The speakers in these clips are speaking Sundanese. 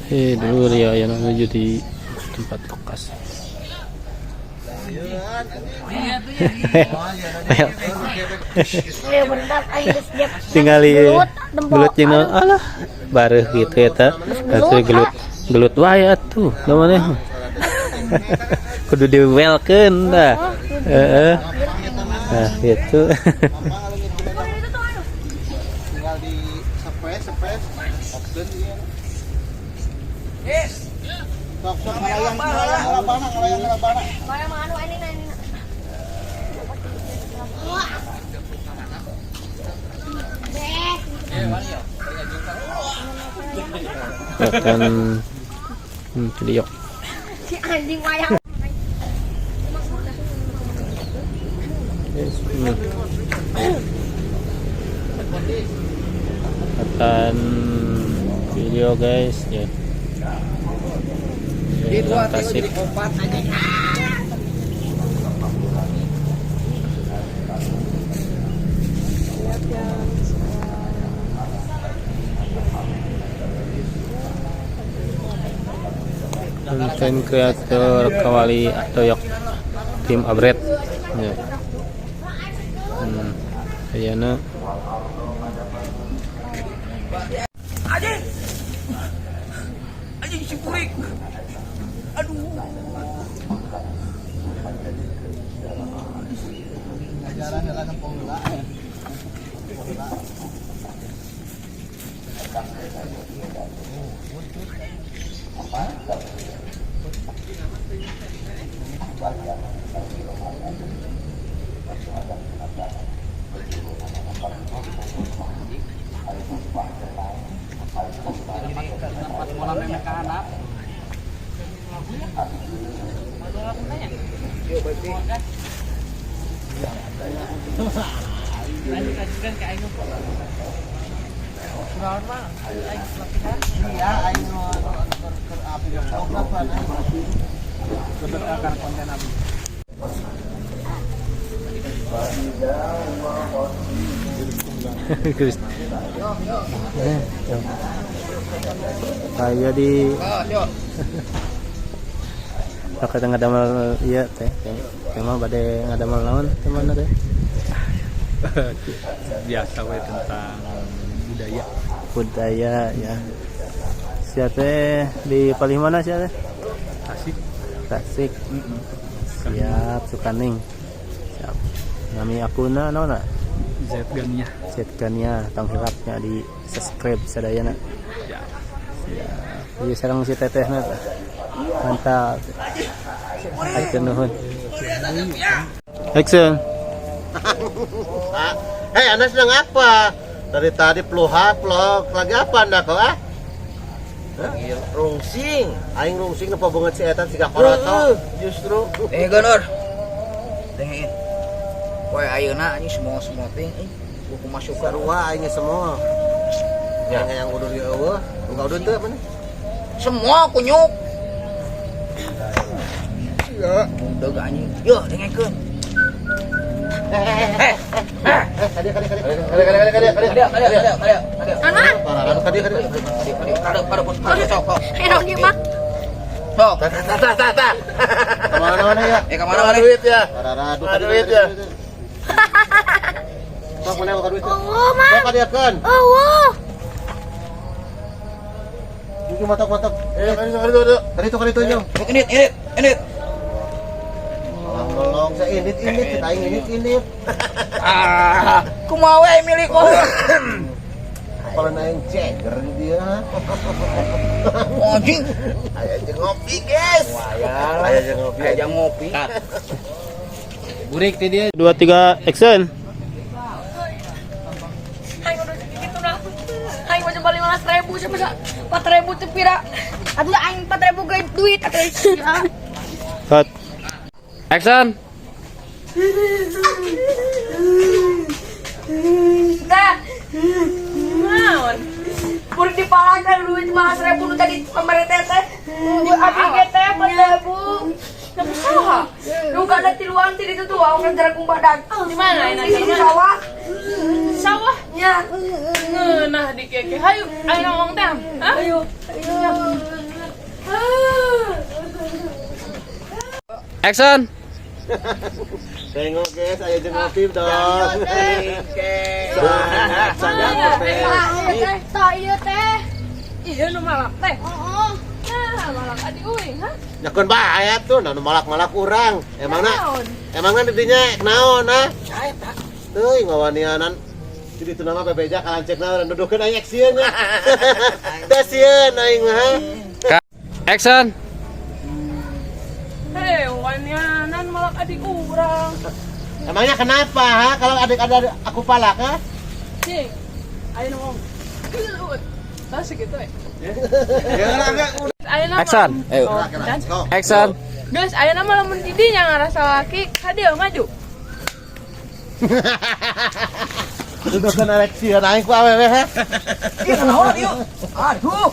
Dulu ya yang menuju di tempat lokasi. Ya bentar aing geus siap. Tinggali Gelut, tempo. Gelut jeung naon? Alah, bareuh gitu eta. Atuh gelut gelut wae atuh, namanya. Kudu diwelkeun dah. Heeh. Nah, gitu. Tinggal di sepes sepes opsen ieu. Yes. Sok sok ngalayang ngalayang ngalabana ngalayang ngalabana. Kayak mah anu ini ini. Akan video. Si anjing wayang. Yes. Akan video guys ya. Di dua tilu Tasik. jadi opat anjing. Konten kreator Kawali Toyok tim Abret ya. Ayeuna Anjing. Anjing si kurik. Aduh. Ajaran heula nempong heula. Tempat bola memang ka handap. Iya aing nu keur api goblok apa. Kebetulan konten abi. Chris. Kayak di Pakai ngadamel ieu teh, teh. Teh mah bade ngadamel naon teh mana teh? Biasa we tentang budaya. Budaya ya. Sia teh di palih mana sia teh? Tasik. Tasik. Siap, Sukaning. Siap. Nami akuna naon? Z Gania. Z Gania, tong hilapnya di subscribe sadayana. Ya. Siap. Ieu sareng si tetehna teh. Mantap. Hatur nuhun. Action. Hei, Anda sedang apa? Dari tadi peluha pelok lagi apa Anda kok ah? Rungsing. Aing rungsing nepo banget si eta siga koroto. Justru. Eh Gunur. Dengein. Poe ayeuna anjing semua-semua ting ih buku masukan. Sarua aing semua. Ya yang udah di eueuh, enggak udah teu mana? Semua kunyuk. Ya, udah anjing. Yo, dengekeun. Kadieu kadieu kadieu. Kadieu kadieu kadieu kadieu. Kadieu, kadieu, kadieu, kadieu. Kadieu. Aman. Kadieu kadieu. Kadieu, kadieu. Kadieu, kadieu, kadieu, sok, sok. Enak ieu mah. Sok. Tah tah tah tah. Kemana mana ya? Eh, kemana mana? Duit ya. Pararadu duit ya. Sok mana buka duit? Oh, mah. Sok kadieukeun. Oh. Ini matok matok. Eh, kadieu kadieu. Kadieu kadieu kadieu. Init, init, init. Melong saya init init, kita aing init init. Ah, kumaha we milik mah. Kalau aing ceger di dia. Anjing. Ayo aja ngopi, guys. Ayo aja ngopi. Ayo aja ngopi. Burik teh dia. 2 3 action. Aing udah segitu nah. Aing mau coba 15.000 siapa bisa 4.000 teh pira. Atuh aing 4.000 ge duit atuh. Cut. Action. Teh. Naon? Pur dipalakan duit 15.000 nu tadi pamere teh. Abi ge teh 4.000. Tapi saha? Nu kada tiluan ti ditu tuh aku kerja badak. Di mana? Di sawah. Sawah. Nya. Ngeunah di keke. Hayu, ayo ngomong teh. Hah? Ayo. Ayo. Action. Tengok guys, ayo jeung ngopi dong. Sangat sangat Tah, teh, tah ieu teh. Iya nu malak teh. Heeh. Nah, malak adik uing, ha? Nyakeun bae atuh, nah nu malak-malak urang. Emangna Naon? emangna di dinya naon ah? Teuing ngawanianan. Jadi itu nama bebeja kalanceukna urang nuduhkeun aing sieun nya. Teh sieun aing mah. Ha? Action. Hei, wanianan malak adik urang. Emangnya kenapa ha kalau adik ada aku palak ha? Cing, ayo ngomong. Gelut. Tas gitu ya. Ayo nama. Action. Ayo. Oh, dan. Action. Guys, ayo nama lamun di dinya ngarasa laki, ka dieu maju. Nuduhkeun arek sieun aing ku awewe ha. Ih, naon ieu? Aduh.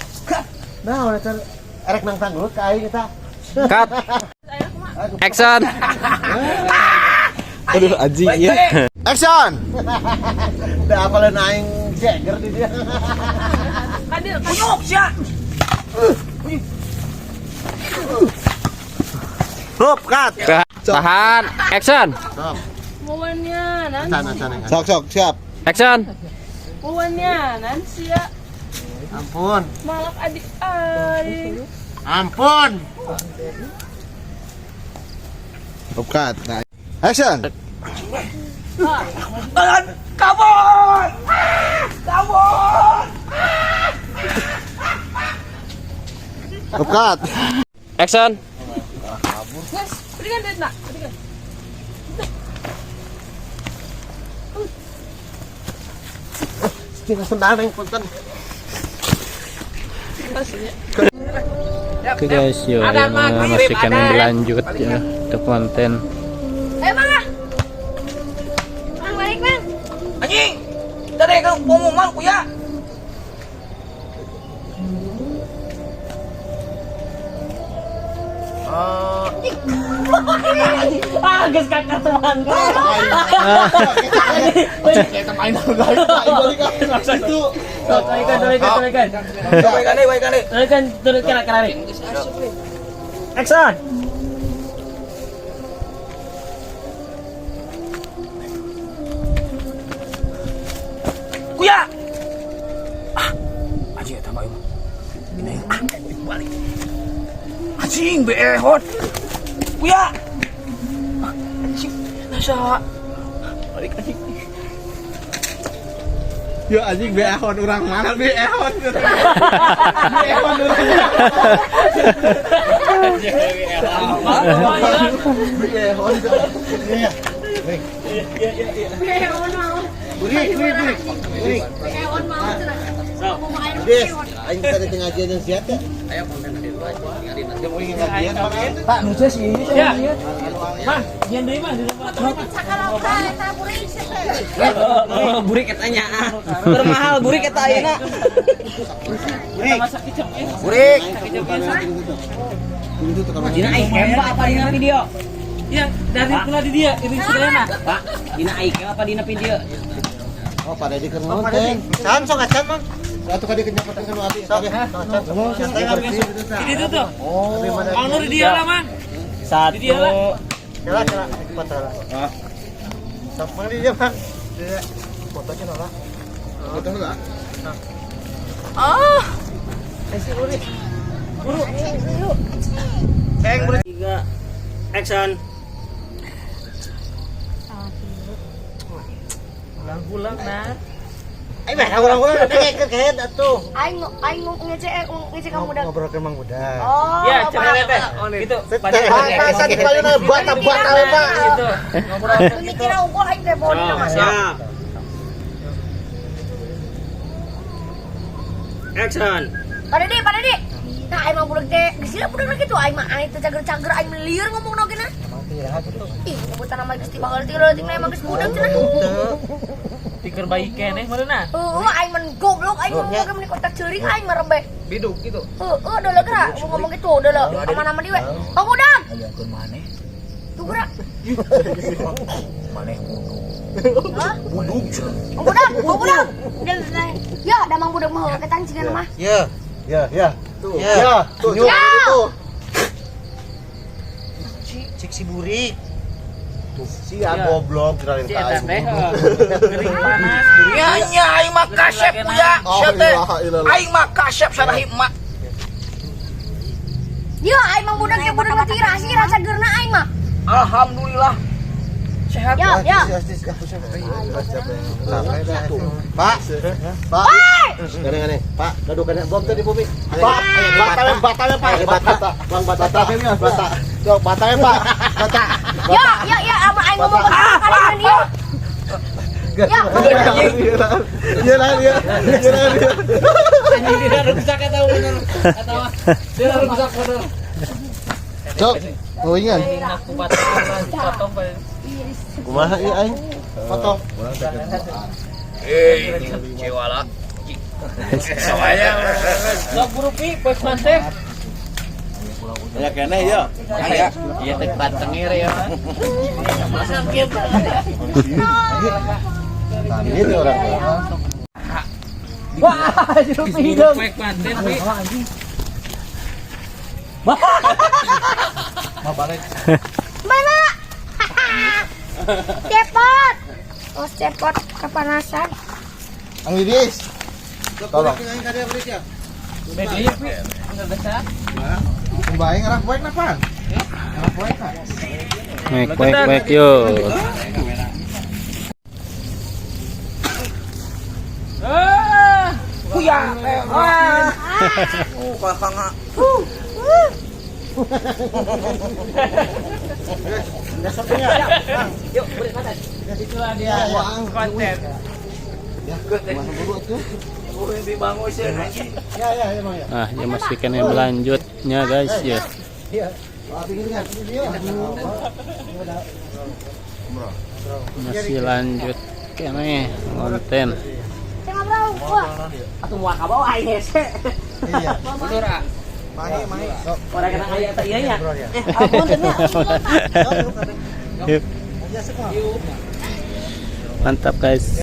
Nah, acan erek nang tanggulut ka aing eta. Cut. Ayo kumaha? Action. Aduh anjing ya. Action. Da apaleun aing jeger di dia. Ka dieu, ka dieu. Kunyuk sia. Hup, cut. Tahan. Action. Sok, Wanianan. acan acan. Sok sok siap. Action. Wanianan sia Ampun. malak adik aing. Ampun. Hup, cut. Nah. Action. Tahan, kabur. Kabur. Hup, cut. Action. Guys, berikan duit nak, berikan. Tinggal sendal aing punten. Oke guys, yo ayo masih kami berlanjut ya untuk konten. Ayo, Mang. Ah. Mang balik, Mang. Anjing. Tadi kan pengumuman kuya. Ah, geus kakatuan. Itu Tolongkan, tolongkan, tolongkan. Baikan deh, baikan deh. Tolongkan, tolongkan, tolongkan. Action. Kuya. Ah, anjing eta mah ieu mah. Ini ah, balik. Anjing behon. Kuya. Ah, anjing, nasa. Balik anjing. Ya anjing behon urang mana behon. Behon urang. Behon. Iya. Beon mau. Burik, burik, burik. Burik. Beon mau cenah. Kumaha aing Des, aing tadi tengah ngajian yang siap ya? Ayo konten ngajian, Pak. Pak, nu sih Ya. Mah, nyen deui mah di tempat. Sakalauka eta burik. Oh, burik eta nya. Bermahal burik eta ayeuna. Burik. Burik. Itu tukang Dina aing apa apa dina video? Ya, dari pula di dia, ini sederhana. Pak, dina aing apa dina video? Oh, pada di keur konten. Can sok acan, Mang. Satu kali kenyapakan sama abi. Sok, acan. Ini tuh tuh. Oh, Mang Nur di dia lah, Mang. Satu. Di dia lah. Kela kela foto lah. Sok mang di dia, Mang. Fotonya lah. Foto lah. Ah, Tiga. Action. Ulang-ulang nah. Ayo mah urang-urang dengekeun kayak atuh. Aing aing ngece ngece kamu udah. Ngobrol ke Mang Budak. Oh, Ya, apa? cara teh. Gitu. Masa di payuna bata-bata we, Pak. Gitu. Mikirna unggul aing teh bodi mah. Siap. Action. Pak Dedi, Pak Dedi. Nah, aing mah budak teh geus sila budak kitu aing mah aing teh cager-cager aing lieur ngomong oge na. Ih, nyebutan nama geus ti baheula ti leutik na emang geus budak cenah. Tiker bayi keneh meureunna. Heeh, aing mah goblok aing ngomong ge meni kotak ceuring aing mah rembe. Biduk gitu. Heeh, deuleu geura ngomong gitu deuleu aman-aman di we. Bang Budak. Ngomongkeun maneh. Tuh gerak. Maneh budug. Hah? Budug. Oh, budak, oh, budak. Ya, damang budak mah ketan cigan mah. Ya. Ya, ya. Tuh. Ya, tuh. Ya. Tuh. Cik si burik. Tuh, sia goblok kirain Si ka eta aing. teh gering panas. Nya nya aing mah kasep ya. Oh, Sia teh. ilaha illallah. Aing mah kasep sarahi emak. Ya, aing mah budak ya budak mati rasi rasa gerna aing mah. Alhamdulillah. Sehat. Ya, ya. Pak. Pak. Gane gane. Pak, gaduh kana bom tadi bumi. Pak, batame batame Pak. Bata. Bang bata. Bata. Sok batame Pak. Bata. Ya, ya, ya, ama aing ngomong ke kalian dia. Ya, Iya lah dia. Iya lah dia. Anjing tidak rusak atau bener atau tidak rusak bener. Sok, nguingan. Aku batal potong bae. Kumaha ieu aing? Foto. Eh, cewala. Sok buru pi poe konten. Ya kene ya. Ya. Iya teh patengir ya. Ini tuh orang. Wah, jeruk hidung. Poe konten pi. Mana? Cepot. Oh, cepot kepanasan. Ang Lidis. Tolong. Beda ya pi. Enggak besar. Kumbahe ngarah poek na pan? Ngarah poek na. Mek mek mek yo. Ah. Kuya. Ah. Kakak. Yuk, beri konten. Itulah dia konten. Ya, kumaha buru atuh? Ya, ya, ya, Mang ya. Ah, ya masih kena berlanjutnya guys ya. Iya. Pak, pinggirnya. Iya. Masih lanjut kene konten. Saya ngobrol. Wah, Atuh moal ka bawah aing hese. Iya. Mundur ah. Mahi, mahi. Sok. Orang kena aya teh ieu nya. Eh, ampun teh nya. Yuk. Mantap guys.